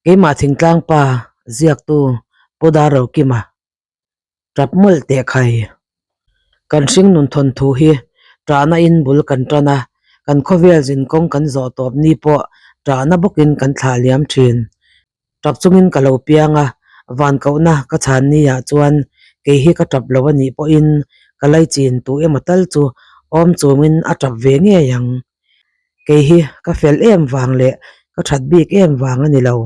Keimah thingtlang pa ziaktu Pu Darrokima tap mawlh teh khai. Kan hringnun thawnthu hi tahna in bul kan tan a, kan khawvel zinkawng kan zawh tawp ni pawh tahna bawkin kan thlah liam thin. Tap chungin ka lo piang a, van kohna ka chhan ni ah chuan kei hi ka tap lo a nih pawhin ka laichin tu emaw tal chu awm chumin a tap ve ngei ang. Kei hi ka fel em vang leh ka that bik em vang a ni lo.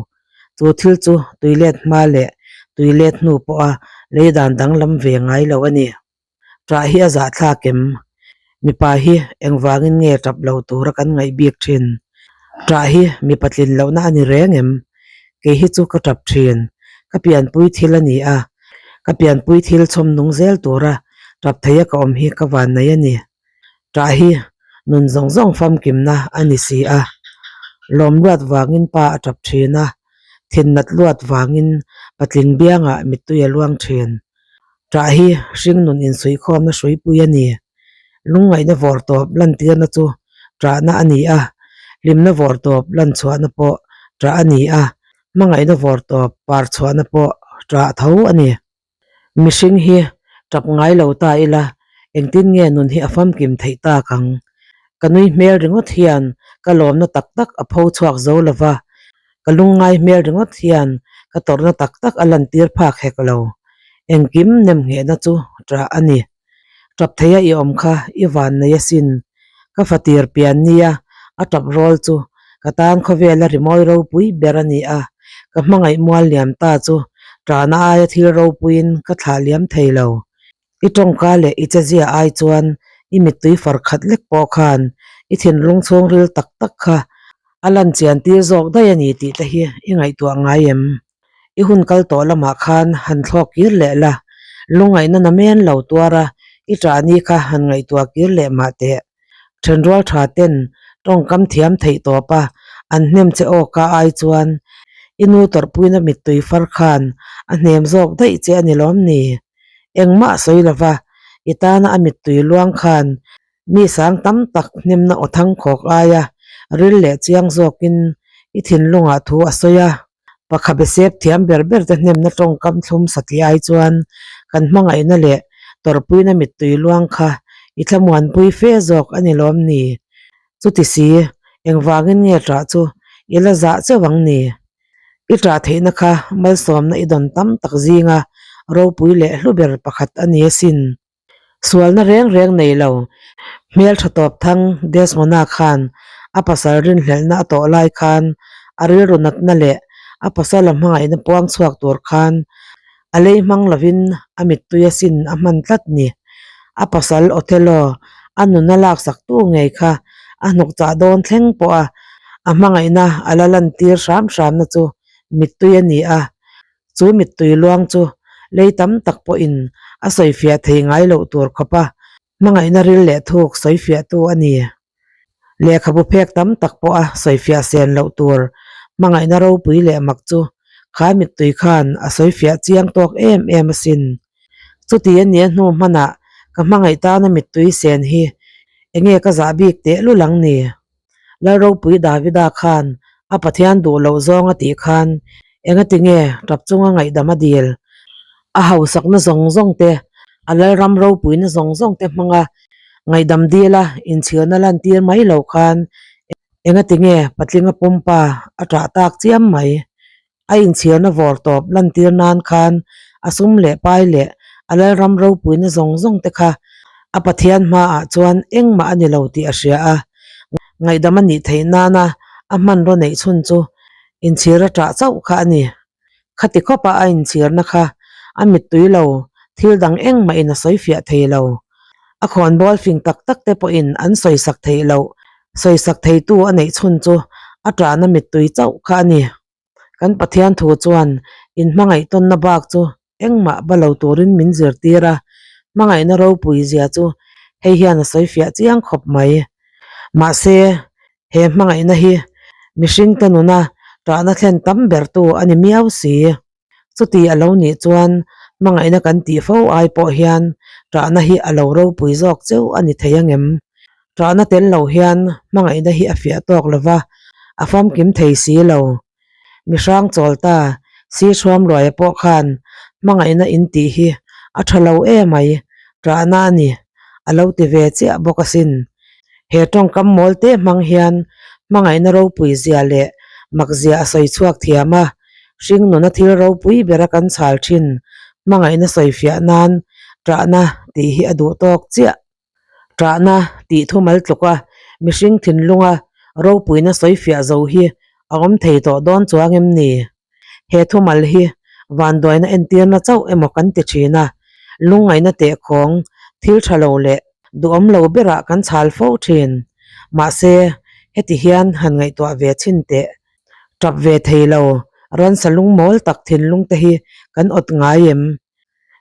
Chu thil chu tui let hma leh tui let hnu pawha lei dan danglam ve ngai lo a ni. Ṭah hi a zahthlak em? Mipa hi engvangin nge ṭap lo tura kan ngaih bik ṭhin? Ṭah hi mipa tlin lohna a ni reng em? Kei hi chu ka ṭap ṭhin. Ka pianpui thil a ni a, ka pianpui thil chhawm nung zel tura ṭap theia ka awm hi ka vannei a ni. Ṭah hi nun zawng zawng famkimna a ni si a. Lawm luat vangin pa a ṭap ṭhin a, thin nat luat vangin patling biangah mittui a luang ṭhin. Ṭah hi hringnun insuihkhawmna hruipui a ni. Lungngaihna vawr tawp lantirna chu ṭahna a ni a, hlimna vawr tawp lanchhuahna pawh ṭah a ni a, hmangaihna vawr tawp par chhuahna pawh ṭah tho a ni. Mihring hi ṭap ngai lo ta ila, engtin nge nun hi a famkim theih tak ang? Ka nui hmel ringawt hian ka lawmna tak tak a pho chhuak zo lo va, ka lungngai hmel ringawt hian ka tawrhna tak tak a lantir phak hek lo. Engkim nemnghehna chu ṭah a ni. Ṭap theia i awm kha i van nei asin. Ka fatir pian nia a ṭap rawl chu ka tan khawvela rimawi ropui ber a ni a, ka hmangaih mual liam ta chu ṭahna aia thil ropuiin ka thlah liam thei lo. I tawngka leh i chezia ai chuan i mittui far khat lek pawh khan i thinlung chhungril tak tak kha a lan chian tir zawk daih a ni tih te hi i ngaihtuah ngai em? I hun kal tawh lamah khan han thlawk kir leh la, lungngaihna na men lo tuar a, i ṭah ni kha han ngaihtuah kir leh mah teh. Ṭhenrual ṭha ten tawngkam thiam theih tawp a, an hnem che aw ka ai chuan i nu tawrhpuina mittui far khan a hnem zawk daih che a ni lawm ni? Engmah a sawi lova, i tana a mittui luang khan mi sang tam tak hnemna aw thangkhawk aia ril leh chiang zawkin i thinlungah thu a sawi a. Pakha besep thiam ber ber te hnemna tawngkam thlum satli ai chuan kan hmangaihna leh tawrhpuina mittui luang kha i thlamuanpui fe zawk a ni lawm ni? Chuti si, engvangin nge ṭah chu i la zah cheuh ang ni? I ṭah theihna kha malsawmna i dawn tam tak zinga ropui leh hlu ber pakhat a ni asin. Sualna reng reng nei lo, hmeltha tawp thang Desmona khan a pasal rinhlelhna a tawh lai khan a rilru natna leh a pasala hmangaihna puang chhuak tur khan a lei hmang lovin a mittui asin a hman tlat ni. A pasal Othello a nuna laksak tu ngei kha a hnuk chah dawn thleng pawha a hmangaihna a la lantir hram hramna chu mittui a ni a, Chu mittui luang chu lei tam tak pawhin a sawifiah thei ngai loh tur khawpa hmangaihna ril leh thuk sawifiahtu a ni. Lehkhabu phek tam tak pawha sawifiah sen loh tur hmangaihna ropui leh mak chu kha mittui khan a sawifiah chiang tawk em em asin. Chuti a nia hnu hmanah ka hmangaih tana mittui sen hi enge ka zah bik tehlul ang ni? Lalropui Davida khan a Pathian duh loh zawng a tih khan engati nge tap chunga ngaihdam a dil? A hausakna zawng zawng te, a Lalram ropuina zawng zawng te hmanga ngaihdam dila inchhirna lantir mai lo khan engati nge patlinga pumpa a ṭah tak chiam mai? A inchhirna vawr tawp lantir nan khan a sum leh pai leh a Lalram ropuina zawng zawng te kha a Pathian hmaah chuan engmah a ni lo tih a hria a. Ngaihdam a nih theih nana a hmanraw neih chhun chu inchhir a ṭah chauh kha a ni. Khati khawpa a inchhirna kha a mittui lo, thil dang engmahin a sawifiah thei lo. A khawnbawl fing tak tak te pawhin an sawisak theih loh, sawisak theitu a neih chhun chu a ṭahna mittui chauh kha a ni. Kan Pathian thu chuan inhmangaih tawnna bak chu engmah ba lo turin min zirtir a, hmangaihna ropui zia chu hei hian a sawifiah chiang khawp mai. Mahse, he hmangaihna hi mihringte nuna ṭahna thlen tam bertu a ni miau si. Chuti a lo nih chuan hmangaihna kan tih fo ai pawh hian ṭahna hi a lo ropui zawk cheu a ni thei angem? Ṭahna tel lo hian hmangaihna hi a fiah tawk lo va, a famkim thei si lo. Mihrang chawl ta si Hruamluaia pawh khan hmangaihna in tih hi a tha lo emai, ṭahna a ni a lo ti ve chiah bawk asin. He tawngkam mawl te hmang hian hmangaihna ropui zia leh mak zia a sawi chhuak thiam a, hringnuna thil ropui bera kan chhal thin hmangaihna sawifiah nan ṭahna tih hi a duh tawk chiah. Ṭahna tih thumal tluka mihring thinlunga ropuina sawifiah zo hi a awm thei tawh dawn chuang em ni? He thumal hi vanduaina entirna chauh emaw kan ti thin a, lungngaihna tehkhawng thil tha lo leh duhawm lo berah kan chhal fo thin. Mahse, heti hian han ngaihtuah ve chhin teh. Tap ve thei lo, ransa lungmawl tak thinlung te hi kan awt ngai em?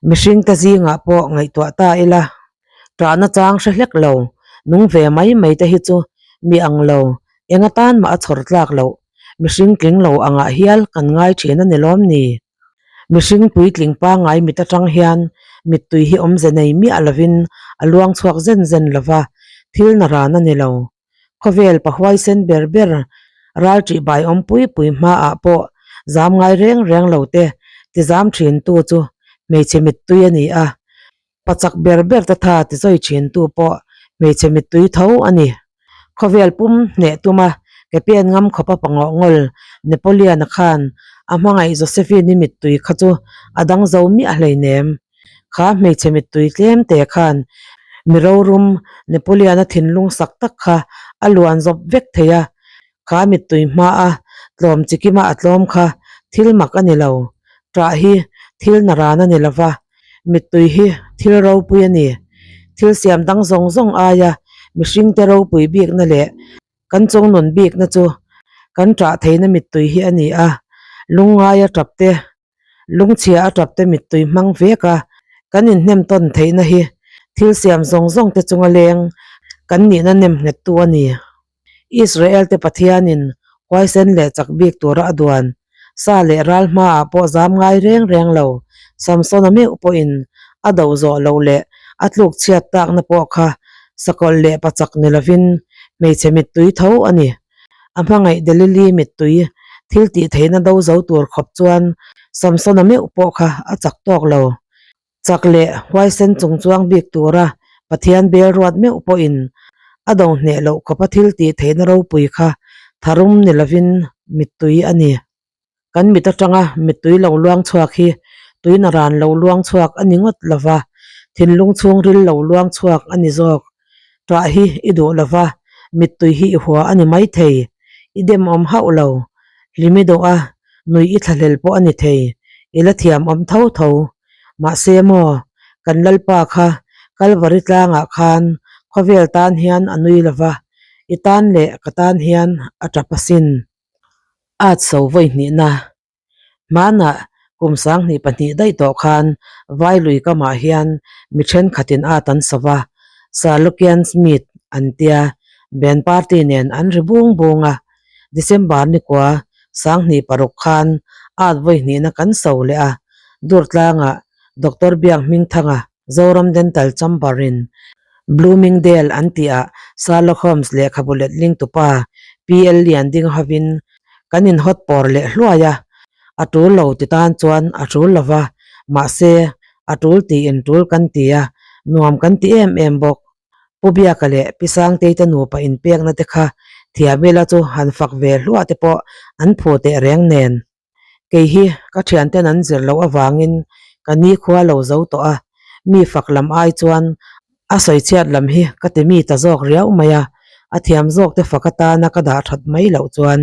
Mihringte zingah pawh ngaihtuah ta ila, ṭahna chang hre hlek lo, nung ve mai mai te hi chu mi ang lo, eng atan mah a chhawr tlak loh, mihring tling lo angah hial kan ngai ṭhin a ni lawm ni? Mihring puitling pangngai mit aṭang hian mittui hi awmze nei miah lovin a luang chhuak zen zen lova, thil na ran a ni lo. Khawvel pa huaisen ber ber ral ṭih bai awm pui pui hmaah pawh zam ngai reng reng lo te ti zam ṭhin tu chu hmeichhe mittui a ni a, pa chak ber ber te tha ti zawi ṭhin tu pawh hmeichhe mittui tho a ni. Khawvel pum hneh tuma ke pen ngam khawpa pangawh ngawl Napoleon-a khan a hmangaih Josephine-i mittui kha chu a dang zo miah hleinem. Kha hmeichhe mittui tlem te khan mi rorum Napoleon-a thinlung sak tak kha a luan zawp vek thei a, kha mittui hmaa tlawm chikima a tlawm kha thil mak a ni lo. Ṭah hi thil naran a ni lo va, mittui hi thil ropui a ni. Thil siam dang zawng zawng aia mihringte ropui bikna leh Kan chungnun bikna chu kan ṭah theihna mittui hi a ni a, lungngai a ṭap te, lungchhia a ṭap te mittui hmang vek a, kan inhnem tawn theihna hi thil siam zawng zawng te chunga leng kan nihna nem nghettu a ni. Israel te Pathianin huaisen leh chak bik tura a duan sa leh ral hmaah pawh zam ngai reng reng lo, Samsona meuh pawhin a do zawh loh leh a tluk chhiat takna pawh kha sakawlh leh pachak ni lovin hmeichhe mittui tho a ni. A hmangaih Delili mittui thil tih theihna do zo tur khawp chuan Samsona meuh pawh kha a chak tawk lo. Chak leh huaisen chung chuang bik tura Pathian bel ruat meuh pawhin a do hneh loh khawpa thil tih theihna ropui kha tharum ni lovin mittui a ni. Kan mit atanga mittui lo luang chhuak hi tuina ran lo luang chhuak a ni ngawt lova, thinlung chhungril lo luang chhuak a ni zawk. Ṭah hi i duh lova, mittui hi i hua a ni maithei. I demawm hauh lo. Hlim i duh a, nui i thlahlel pawh a ni thei. I la thiam awm tho tho. Mahse maw, kan Lalpa kha Kalvari tlangah khan khawvel tan hian a nui lova, i tan leh ka tan hian a ṭap asin. At so vawi hnihna. Hmanah kum 2002 daih tawh khan Vailui kamah hian mi thenkhatin at an so va, Sir Smith an tia, band party nen an ri bung bung a. December nikua 2006 khan at vawi hnihna kan so leh a, Durtlangah Doctor Biak Hmingthanga Zoram Dental Chamber in Bloomingdale an tihah Sherlock Holmes lehkhabu letling tupa PL Lianding hovin kan inhawt pawr leh hluai a, a tul lo ti tan chuan a tul lo va, mahse a tul tiin tul kan ti a, nuam kan ti em em bawk. Pu Biaka leh Pi Sangtei te nupa inpekna te kha thiamila chu han fak ve hluah te pawh an phu teh reng nen. Kei hi ka thianten an zir loh avangin ka nikhua lo zo tawh a, mi fak lam ai chuan a sawi chhiat lam hi ka ti mi ta zawk riau mai a, a thiam zawk te fak atana ka dah that mai loh chuan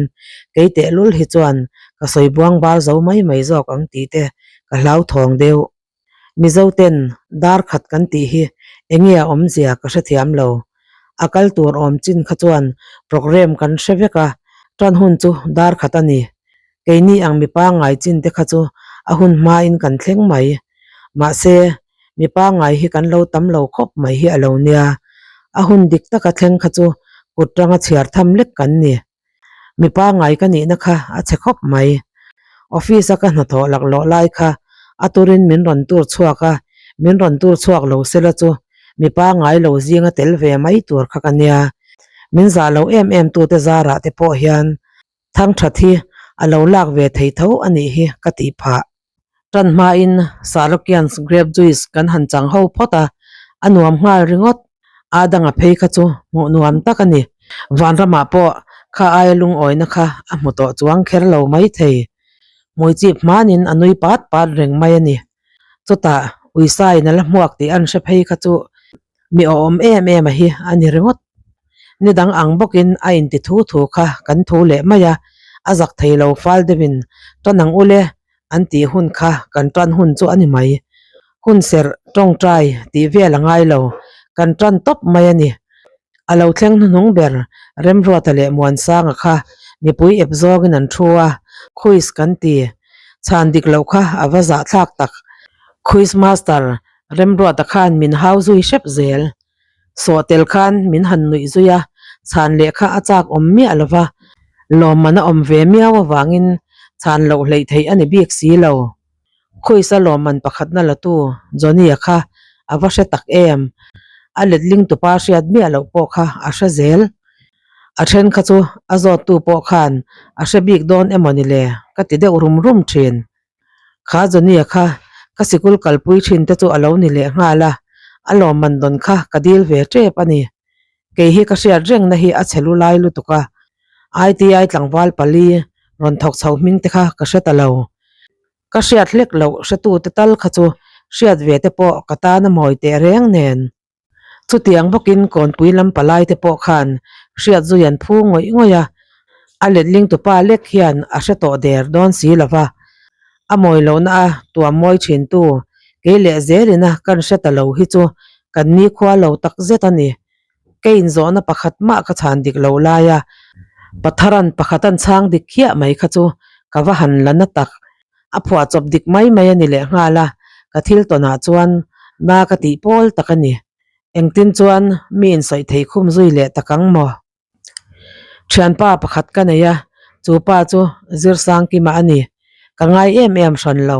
kei tehlul hi chuan ka sawi buang bar zo mai mai zawk ang tih te ka hlauthawng deuh. Mizoten dar khat kan tih hi enge a awmzia ka hrethiam lo. A kal tur awm chin kha chuan programme kan hre vek a, tan hun chu dar khat a ni. Keini ang mi pangngai chin te kha chu a hun hmain kan thleng mai. Mahse, mi pangngai hi kan lo tam lo khawp mai hi a lo nia. A hun dik taka thleng kha chu kut tanga chhiar tham lek kan ni. Mi pangngai ka nihna kha a chhe khawp mai. Office a ka hnathawh laklawh lai kha a turin min rawn tur chhuak a, min rawn tur chhuak lo sela chu mi pangngai lo zinga tel ve mai tur kha ka nia. Min zah lo em em tute zarah te pawh hian thangthat hi a lo lak ve thei tho a nih hi ka tih phah. Tan hmain Salokians grape juice kan han chang ho phawt a, a nuam nghal ringawt. A danga phei kha chu hmuh nuam tak a ni. Vanramah pawh kha aia lungawina kha a hmu tawh chuang kher lo maithei. Hmuichip hmanin a nui pat pat reng mai a ni. Chutah uisain a la hmuak tih an hre phei kha chu mi awhawm em em a hi a ni ringawt. Ni dang ang bawkin a inti thu thu kha kan thu leh mai a, a zak thei lo fal deuhin tan ang ule an tih hun kha kan tan hun chu a ni mai. Hun serh tawngtai tih vel a ngai lo, kan tan tawp mai a ni. A lo thleng hnuhnung ber Remruata leh Muansanga kha mipui ep zawngin an thu a, Quiz kan ti. Chhan dik loh kha a va zahthlak tak. Quiz master Remruata khan min hau zui hrep zel. Sawh tel khan min han nuih zui a, chhan leh kha a chak awm miah lo va, lawmman a awm ve miau avangin chhan loh hleih theih a ni bik si lo. Khuisa lawmman pakhatna latu Johnny-a kha a va hre tak em? A letling tupa hriat miah loh pawh kha a hre zel. A then kha chu a zawttu pawh khan a hre bik dawn emaw ni le ka ti deuh rum rum thin. Kha Johnny-a kha ka sikul kalpui thin te chu a lo ni leh nghal a, a lawmman dawn kha ka dil ve tep a ni. Kei hi ka hriat rengna hi a chhe lu lai lutuk a, ITI tlangval pali rawn thawk chho hming te kha ka hre ta lo. Ka hriat hlek loh hretute tal kha chu hriat ve te pawh ka tan a mawi teh reng nen. Chutiang bawkin kawnpui lam palai te pawh khan hriat zui an phu ngawih ngawih a, a letling tupa lek hian a hre tawh der dawn si lo va. A mawi lohna a tuam mawi thintu kei leh zelina kan hre ta lo hi chu kan nikhua lo tak zet a ni. Ka inzawhna pakhat mah ka chhan dik lo lai a, Patharan pakhat an chhang dik khiah mai kha chu ka va han la na tak. A phuahchawp dik mai mai a ni leh nghal a, ka thil tawnah chuan na ka tih pawl tak a ni. Engtin chuan mi insawi thei khum zui leh tak ang maw? Thianpa pakhat ka nei a, chu pa chu Zirsangkima a ni. Ka ngai em em hran lo.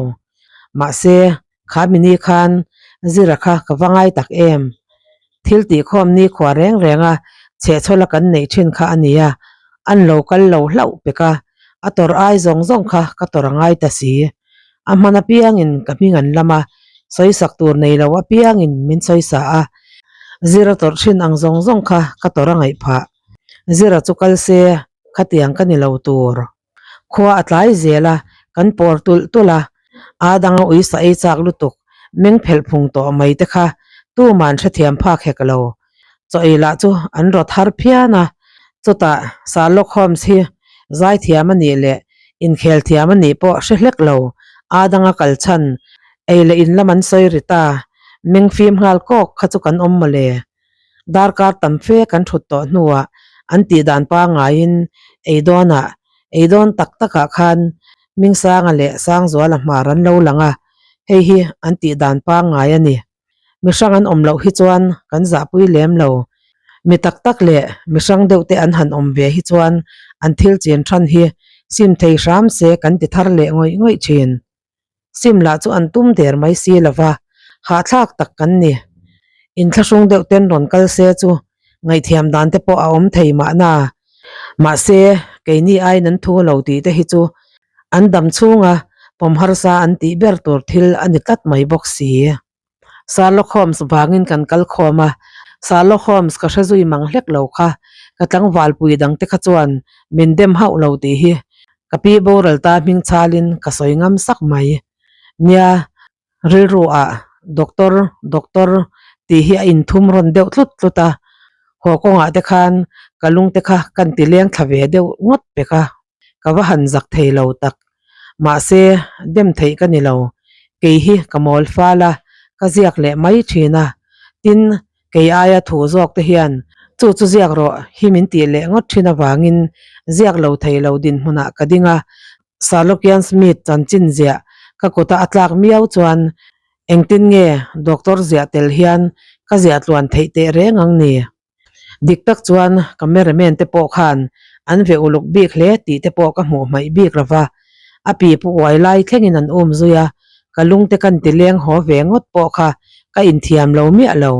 Mahse, kha mini khan Zira kha ka va ngai tak em. Thil tihkhawm ni khua reng reng a chhehchhawla kan neih thin kha a nia, an lo kal lo hlauh pek a, a tawrh ai zawng zawng kha ka tawrh a ngai ta si. A hman apiangin ka hming an lam a, sawisak tur nei lo apiangin min sawisa a, Zira tawrh thin ang zawng zawng kha ka tawrh a ngaih phah. Zira chu kal se, khatiang ka ni lo tur. Khua a tlai zel a, kan pawr tulh tulh a, aa danga ui sa ei chak lutuk, meng phelh phung tawh mai te kha tuman hrethiam phak hek lo. Chaw ei lah chu an rawt har phian a, chutah Sherlock Holmes hi zaithiam a nih leh inkhel thiam a nih pawh hre hlek lo, aa danga kal chhan ei leh in lam an sawi ri ta, meng fim nghal kawk kha chu kan awm mawle. Darkar tam fe kan thut tawh hnuah an tih dan pangaiin ei dawnah, ei dawn tak takah khan Hmingsanga leh Sangzuala hmar an lo lang a, hei hi an tih dan pangngai a ni. Mi hrang an awm loh hi chuan kan zahpui lem lo. Mi tak tak leh mi hrang deuh te an han awm ve hi chuan an thil chin than hi sim thei hram se kan ti thar leh ngawih ngawih thin. Sim lah chu an tum der mai si lo va, hahthlak tak kan ni. Inthlahrung deuh ten rawn kal se chu ngaihthiam dan te pawh a awm thei mahna. Mahse, keini aiin an thu lo tih te hi chu an dam chhunga pawm harsa an tih ber tur thil a ni tlat mai bawk si. Sherlock Holmes vangin kan kal khawm a, Sherlock Holmes ka hre zui mang hlek lo kha, ka tlangvalpui dang te kha chuan min dem hauh lo tih hi ka pi boral ta hming chhalin ka sawi ngam sak mai. Nia, rilru ah Doctor, Doctor tih hi a inthum rawn deuh tlut tlut a, haw kawngah te khan ka lung te kha kan ti leng thla ve deuh ngawt pek a. Ka va han zak thei lo tak. Mahse, dem theih ka ni lo. Kei hi ka mawl fal a, ka ziak leh mai thin a. Tin, kei aia thu zawk te hian chu chu ziak rawh hi min tih leh ngawt thin avangin ziak lo thei lo dinhmunah ka ding a. Sherlockian Smith chanchin ziah ka kuta a tlak miau chuan engtin nge doctor ziah tel hian ka ziah tluan theih teh reng ang ni? Dik tak chuan cameraman te pawh khan an ve uluk bik hle tih te pawh ka hmuh hmaih bik lo va, a pi pu uai lai thlengin an um zui a, ka lung te kan ti leng haw ve ngawt pawh kha ka inthiam lo miah lo.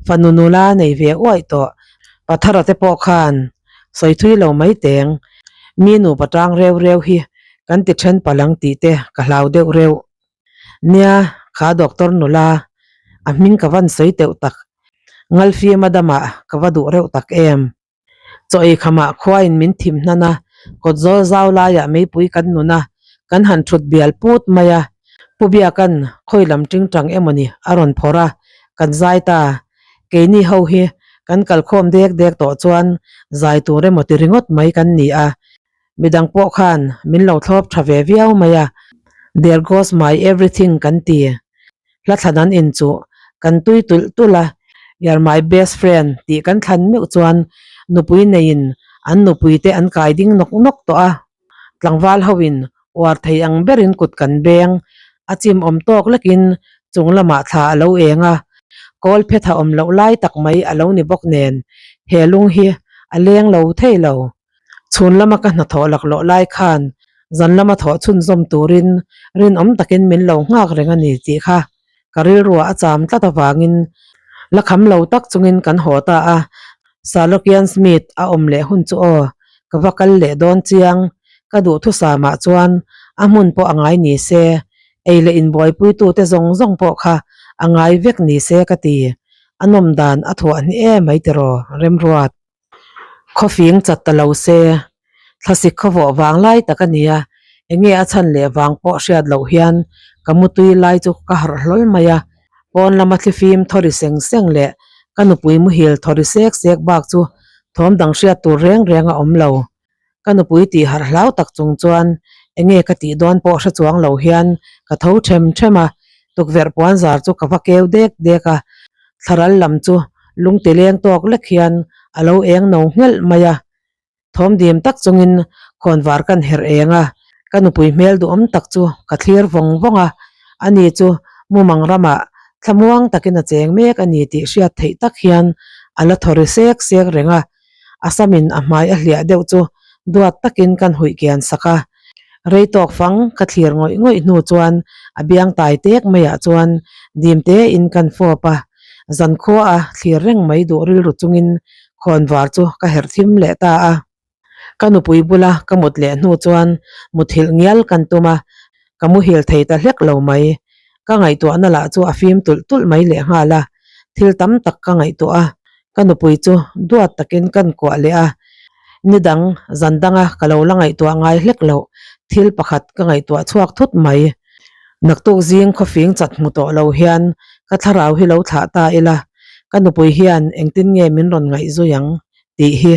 Fanu nula nei ve uaih tawh Pathara te pawh khan sawi thui lo mai teng. Mi nupa tang reu reu hi kan ti then palh ang tih te ka hlau deuh reuh. Nia, kha doctor nula, a hming ka van sawi teuh tak. Ngalfima damah ka va duh reuh tak em. Chaw ei khamah khuain min thim hnan a, kawt zawl zau laiah meipui kan nun a, kan han thut bial put mai a. Pu Biaka'n khawi lam tingtang emawni a rawn phawrh a, kan zai ta. Keini ho hi kan kalkhawm dek dek tawh chuan zai tur emaw ti ringawt mai kan ni a, midang pawh khan min lo thlawp tha ve viau mai a, There goes my everything kan ti. Hla thlan an inchuh kan tui tulh tulh a, You're my best friend tih kan thlan meuh chuan nupui neiin an nupui te an kai ding nawk nawk tawh a. Tlangval hoin uar thei ang berin kut kan beng, a chim awm tawk lekin chung lamah thla a lo eng a, kawl phetha awm loh lai tak mai a lo ni bawk nen he lung hi a leng lo thei lo. Chhun lama ka hnathawh laklawh lai khan zan lama thawh chhunzawm turin rinawm takin min lo nghak reng a ni tih kha ka rilruah a cham tlat avangin la kham lo tak chungin kan haw ta a, Salokian Smith a awm leh hun chu aw, ka va kal leh dawn chiang, ka duhthusamah chuan a hmun pawh a ngai ni se, ei leh inbuaipuitute zawng zawng pawh kha a ngai vek ni se ka ti, a nawm dan a thuah hni em mai tiraw Remruat. Khawfing chat ta lo se, thlasik khawvawh vang lai tak a nia, enge a chhan leh vang pawh hriat loh hian ka mutui lai chu ka harh hlawl mai a, pawn lama thlifim thawri seng seng leh ka nupui muhil thawri sek sek bak chu thawm dang hriat tur reng reng a awm lo. Ka nupui tih harh hlau tak chung chuan enge ka tih dawn pawh hre chuang lo hian ka tho them them a, tukverh puan zar chu ka va keu dek dek a, thlaral lam chu lungti leng tawk lek hian a lo eng no nghelh mai a. Thawm dim tak chungin khawnvar kan herh eng a, ka nupui hmel duhawm tak chu ka thlir vawng vawng a, ani chu mumang ramah thlamuang takin a cheng mek a ni tih hriat theih tak hian a la thaw ri sek sek reng a. A samin a hmai a hliah deuh chu duat takin kan huih kian sak a. Rei tawk fang ka thlir ngawih ngawih hnu chuan a biang tai tek maiah chuan dim tein kan fawp a. Zankhua a thlir reng mai duh rilru chungin khawnvar chu ka herh thim leh ta a. Ka nupui bula ka mut leh hnu chuan muthilh ngial kan tum a, ka muhil thei ta hlek lo mai. Ka ngaihtuahna lah chu a fim tulh tulh mai lehnghal a, thil tam tak ka ngaihtuah a, ka nupui chu duat takin kan kuah leh a, ni dang zan danga ka lo la ngaihtuah ngai hlek loh thil pakhat ka ngaihtuah chhuak thut mai. Naktuk zing khawfing chat hmu tawh lo hian ka thlarau hi lo thlah ta ila, ka nupui hian engtin nge min rawn ngaihzui ang tih hi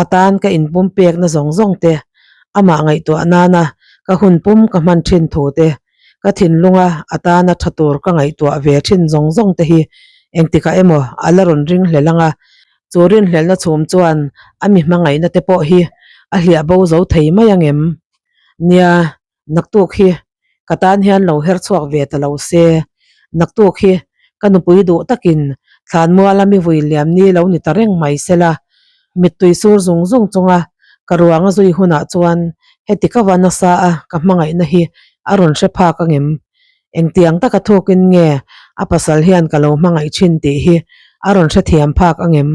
a tan ka inpum pekna zawng zawng te, amah ngaihtuah nana ka hun pum ka hman thin thu te, ka thinlunga a tana tha tur ka ngaihtuah ve thin zawng zawng te hi engtikah emaw a la rawn ring hlel ang a, chu rinhlelna chhum chuan a mi hmangaihna te pawh hi a hliah bo zo thei mai ang em? Nia, naktuk hi ka tan hian lo her chhuak ve ta lo se, naktuk hi ka nupui duh takin thlanmuala mi vui liam ni lo ni ta reng mai sela, mittui sur zung zung chunga ka ruang a zui hunah chuan heti ka va nasa a ka hmangaihna hi a rawn hre phak angem? Engtiang taka thukin nge a pasal hian ka lo hmangaih thin tih hi a rawn hrethiam phak angem?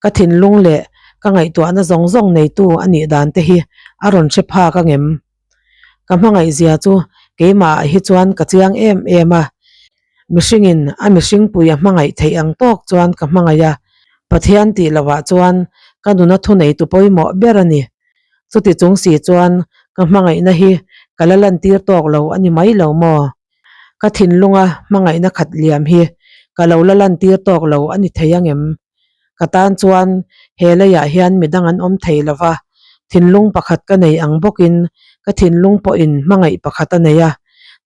Ka thinlung leh ka ngaihtuahna zawng zawng neitu a nih dan te hi a rawn hre phak angem? Ka hmangaihzia chu keimahah hi chuan ka chiang em em a, mihringin a mihringpui a hmangaih theih ang tawk chuan ka hmangaih a, Pathian tih lovah chuan ka nuna thuneitu pawimawh ber a ni. Chuti chung si chuan ka hmangaihna hi ka la lantir tawk lo a ni mai lo maw? Ka thinlunga hmangaihna khat liam hi ka lo la lantir tawk lo a ni thei angem? Ka tan chuan he leiah hian midang an awm thei lo va, thinlung pakhat ka nei ang bawkin ka thinlung pawhin hmangaih pakhat a nei a,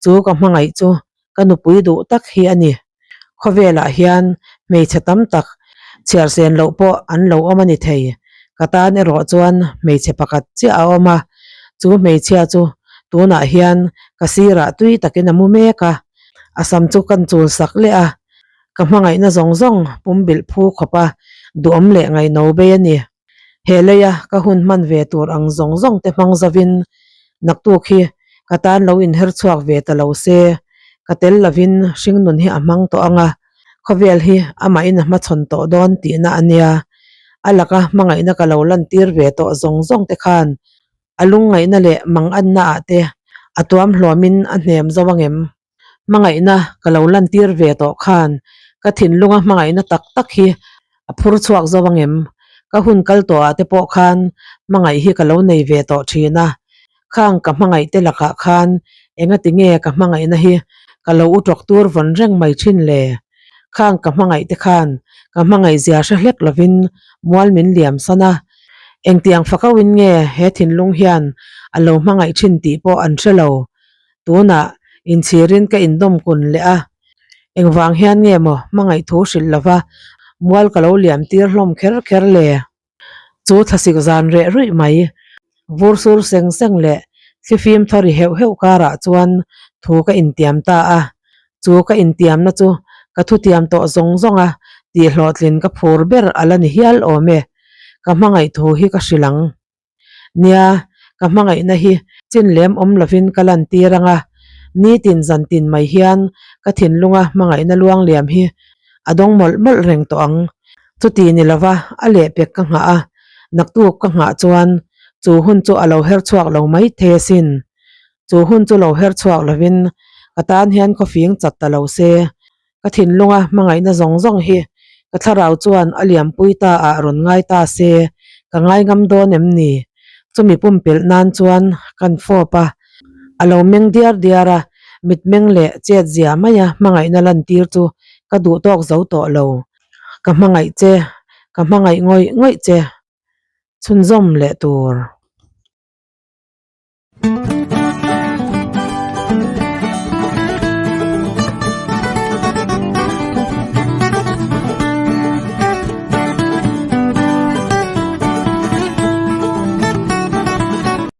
chu ka hmangaih chu ka nupui duh tak hi a ni. Khawvelah hian hmeichhe tam tak chhiar sen loh pawh an lo awm a ni thei. Ka tan erawh chuan hmeichhe pakhat chiah a awm a, chu hmeichhia chu tunah hian ka sirah tui takin a mu mek a, a sam chu kan chul sak leh a, ka hmangaihna zawng zawng pumbilh phu khawpa duhawm leh ngaihno bei a ni. He leia ka hun hman ve tur ang zawng zawng te hmang zovin naktuk hi ka tan lo inher chhuak ve ta lo se, ka tel lovin hringnun hi a hmang tawh ang a, khawvel hi amahin a hmachhawn tawh dawn tihna a nia. A laka hmangaihna ka lo lantir ve tawh zawng zawng te khan a lungngaihna leh manganna ah te a tuam hluamin a hnem zo angem? Hmangaihna ka lo lantir ve tawh khan ka thinlunga hmangaihna tak tak hi a phur chhuak zo angem? Ka hun kal tawh ah te pawh khan hmangaih hi ka lo nei ve tawh thin a, khang ka hmangaih te lakah khan engati nge ka hmangaihna hi ka lo u tawk tur vawn reng mai thin le? Khang ka hmangaih te khan ka hmangaih zia hre hlek lovin mual min liam san a, engtiang fakauhin nge he thinlung hian a lo hmangaih thin tih pawh an hre lo. Tunah inchhirin ka indawm kun leh a, engvang hian nge maw hmangaih thu hrilh lova mual ka lo liam tir hlawm kher kher le? Chu thlasik zan reh ruih mai, vur sur seng seng leh thlifim thaw ri heuh heuh karah chuan thu ka intiam ta a. Chu ka intiamna chu ka thutiam tawh zawng zawng a tih hlawhtlin ka phur ber a la ni hial awm e. Ka hmangaih thu hi ka hrilh ang. Nia, ka hmangaihna hi chin lem awm lovin ka lantir ang a, nitin zantin mai hian ka thinlunga hmangaihna luangliam hi a dawng mawlh mawlh reng tawh ang. Chuti ni lova a lehpek ka nghah a, naktuk ka nghah chuan chu hun chu a lo her chhuak lo mai thei asin. Chu hun chu lo her chhuak lovin ka tan hian khawfing chat ta lo se, Ka thinlunga hmangaihna zawng zawng hi ka thlarau chuan a liampui ta ah rawn ngai ta se, ka ngai ngam dawn em ni? Chumi pumpelh nan chuan kan fawp a, a lo meng diar diar a, mitmeng leh chet zia maia hmangaihna lantir chu ka duh tawk zo tawh lo. Ka hmangaih che, ka hmangaih ngawih ngawih che, chhunzawm leh tur.